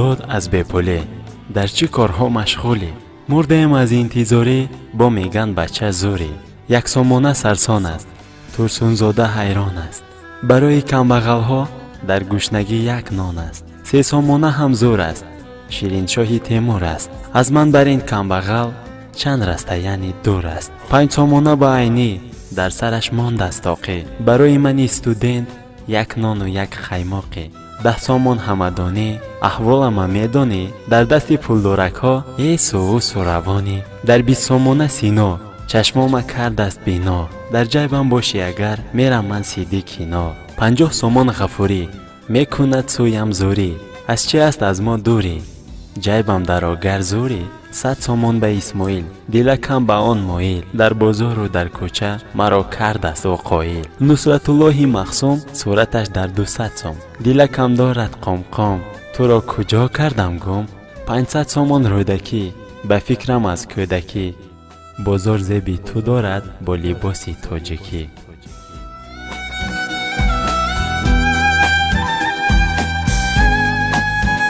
Фарҳод аз бепулӣ дар чӣ корҳо машғулӣ? Мурдаем аз интизорӣ, бо меган бача зурӣ. Як сомона сарсон аст, Турсунзода ҳайрон аст. Барои камбағалҳо дар гушнагӣ як нон аст. Се сомона ҳам зур аст, Шириншоҳи Темур аст. Аз ман бар ин камбағал чанд раста, яъне дур аст. 5 сомона ба Айнӣ дар сараш мондааст тоқӣ. Барои мани студент як нону як хаймоқӣ. 10 сомон ҳамадонӣ, аҳволама медонӣ, дар дасти пулдоракҳо э суусу равонӣ. Дар 20 сомона Сино чашмома кардааст бино. Дар ҷайбам бошӣ агар, мерам ман сиди кино. 50 сомон Ғафурӣ мекунад сӯям зурӣ. Аз чи аст аз мо дурӣ? Ҷайбам дарогар зурӣ. 100 сомон ба Исмоил, дилакам ба он моил. Дар бозору дар кӯча маро кардааст ӯ қоил. Нусратуллоҳи Махсум сураташ дар 200 сом. Дилакам дорад қомқом, туро куҷо кардам гум? 500 сомон Рӯдакӣ, ба фикрам аз кӯдакӣ. Бозор зеби ту дорад бо либоси тоҷикӣ.